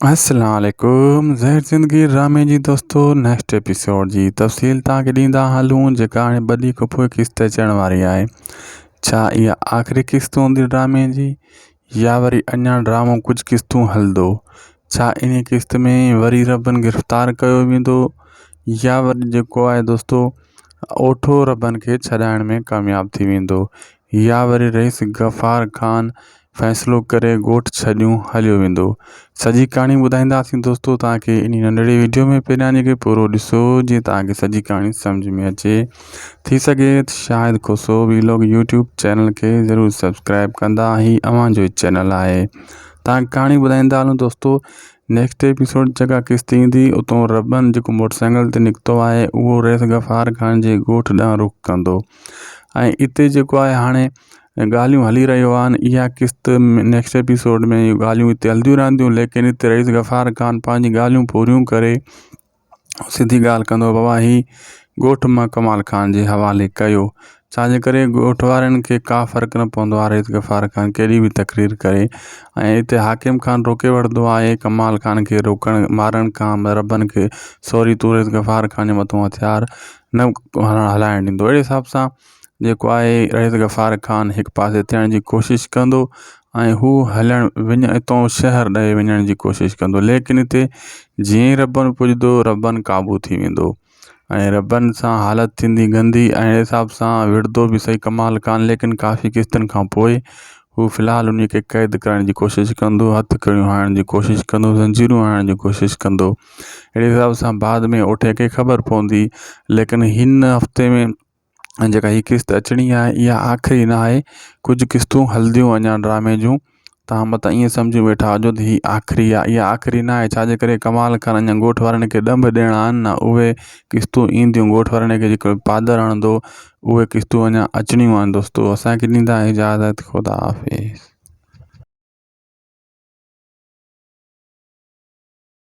السلام عليڪم زهر زندگي ڊرامي جي دوستو نيڪسٽ ايپيسوڊ جي تفصيل توهان کي ڏيندا هلون جيڪا هاڻي ٻه ڏينهن کان پوء قسط اچڻ واري آهي ڇا اها آخري قسط هوندي ڊرامي جي يا وري اڃا ڊرامو ڪجهه قسطون هلندو ڇا انهي قسط ۾ وري ربن گرفتار ڪيو ويندو يا وري جيڪو آهي دوستو اوٺو ربن کي ڇڏائڻ ۾ ڪامياب ٿي ويندو يا وري رئيس غفار خان فيصلو ڪري ڳوٺ ڇڏيون هليو ويندو. سڄي ڪهاڻي ٻڌائينداسين دوستو توهان کي انهي ننڍڙي ويڊيو ۾ پهريان جيڪي پورو ڏسو جيئن توهان کي سڄي ڪهاڻي سمجھ ۾ اچي ٿي سگهي ته Shahid Khoso vlog YouTube channel کي ضرور سبسڪرائب ڪندا هي اوهان جو چينل آهي توهان ڪهاڻي ٻڌائيندا هلون دوستو نيڪسٽ ايپيسوڊ جيڪا قسط ايندي اتو ربن جيڪو موٽر سائيڪل تي نڪتو آهي اهو رئيس غفار خان جي ڳوٺ ڏانهن رخ ڪندو ۽ اتي جيڪو آهي هاڻي ڳالهيون هلي رهيون آهن اها قسط نيڪسٽ ايپيسوڊ ۾ اهي ڳالهيون هتي هلنديون رهنديون ليڪن هتي رئيس غفار خان پنهنجي ڳالهيون پوريون ڪري سڌي ڳالهه ڪندو بابا هي ڳوٺ مان ڪمال خان جي حوالي ڪيو ڇاجي ڪري ڳوٺ وارن کي ڪا فرق نه پوندو آهي رئيس غفار خان ڪيڏي به تقرير ڪري ۽ هتي حاڪم خان روڪي وٺندو آهي ڪمال خان کي روڪڻ مارڻ کان ربن کي سوري تون رئيس غفار خان جي مٿو هٿيار نه هلائڻ ڏيندو اهڙي حساب سان جيڪو آهي رئيس غفار خان هڪ پاسي ٿيڻ جي ڪوشش ڪندو ۽ هو هلڻ وڃ اتو شهر ڏي وڃڻ جي ڪوشش ڪندو ليڪن اتي جيئن ئي ربن پڄندو ربن قابو ٿي ويندو ۽ ربن سان حالت ٿيندي گندي ۽ حساب سان وڙهندو به صحيح ڪمال خان ليڪن ڪافي قسطن کان پوء هو في الحال انهي کي قيد ڪرڻ جي ڪوشش ڪندو هٿ ڪڙيون هڻڻ جي ڪوشش ڪندو زنجيرون هڻڻ جي ڪوشش ڪندو اهڙي حساب سان بعد ۾ اوٺي کي خبر پوندي ليڪن هن هفتي ۾ جيڪا هي قسط اچڻي آهي اها آخري نه آهي ڪجهه قسطون هلنديون اڃا ڊرامي جون توهان متان ائين سمجهي ويٺا هجو ته هي آخري آهي اها آخري نه آهي ڇاجي ڪري ڪمال خان اڃا ڳوٺ وارن کي ڏنڀ ڏيڻا آهن نه اهي قسطون اينديون ڳوٺ وارن کي جيڪو پادر هڻندو اهي قسطون اڃا اچڻيون آهن دوستو اسانکي ڏيندا اجازت خدا حافظ.